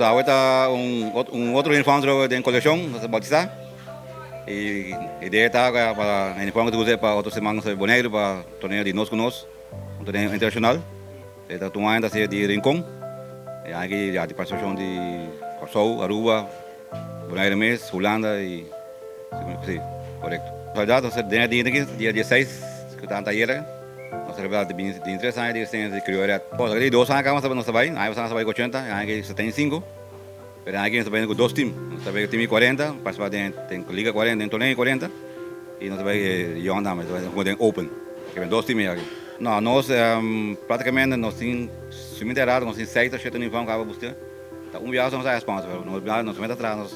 Awe ta un un otro uniform trobe den coleccion nos a bautisa y idea ta pa uniform cu ta usa pa otro siman nos ta bay Boneiru pa torneo di nos cu nos, un torneo internacional. E ta tuma aña ta ser di Rincon e aña aki ya tin participacion di Corsou, Aruba, Boneiru mes, Hulanda y si corecto. Realidad nos den e dia aki dia dieseis cu ta anteayer nos ta celebra 23 aña di existencia di Criolla Red. Bo sa di dos aña caba nos ta bay, aña pasado nos ta bay cu ochenta, e aña aki 75, pero e aña aki nos ta bay cu dos team, nos ta bay cu team di 40 participa den liga 40 den torneo di 40. Y nos ta bay e young tambe, nos ta bay hunga den open. Ke ben dos team aki. No, nos prácticamente nos tin, si mi ta erado, nos tin seis o shete uniform kaba busca. Ta un biaha nos a sponsor, pero nos biaha nos mester traha nos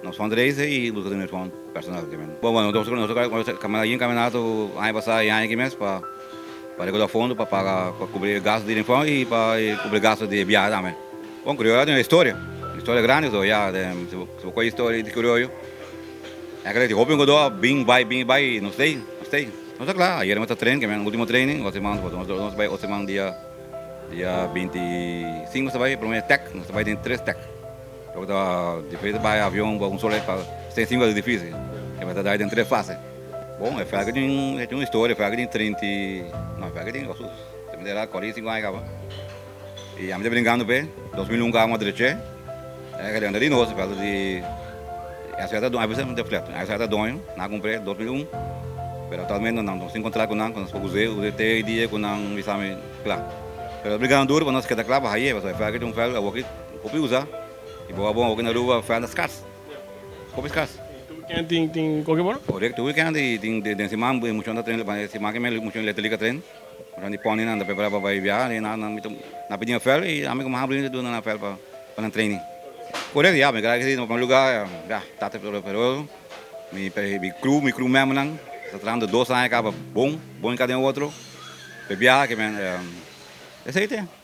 nos fundraiser y busca den uniform personal. Ke men. Bon, bueno, nos nos camina yin caminato aña pasa y aña aki mes pa pa rekoda fondo pa paga pa cubri gasto di uniform y pa cubri gasto di biaha tambe. Bon, Criollo tin un historia, un historia grandi so ya, si bo coge historia di Criollo. E kere di hopi un godó bin bai bin bai no stay no stay no ta kla ayer nos ta train ke men ultimo training otro siman nos nos bai otro siman dia dia 25 nos ta bai prome tech nos ta bai den tres tech loke ta diferente bai avion pa un solo pa 75 ta dificil ke men ta dai den tres fase bon e fèlke tin tin un historia e fèlke tin 30 no e fèlke tin osus se mi ta era 45 aña kaba y ami ta brinkando p'e 2001 kaba mi a dreche E kere anda di nos, pero di e ciudad ta doño, e ciudad ta doño, nan a cumpr'e 2001, pero actualmente nan no sin contrato cu nan, cu nos por us'e, us'e te e dia cu nan bisa mi cla. Pero brigando duro pa nos keda cla pa haye, pasobra e veld aki ta un veld awor ki hopi usa, y bo a bon awor ki na Aruba veld ta scars, hopi scars. Tur weekend tin tin koke por? Correcto, tur weekend y tin den siman mucho nan ta train, siman aki mes mucho nan ta train. Ora di pone nan ta prepara pa bai biaha y nan nan pidi un vèl y ami como habri duna nan vèl pa nan training. Por eso ya mi kere na prome lugar ya tata pero mi mi crew mi crew membernan ta trahando 2 aña caba bon bon den otro pa biaha ke men esey te.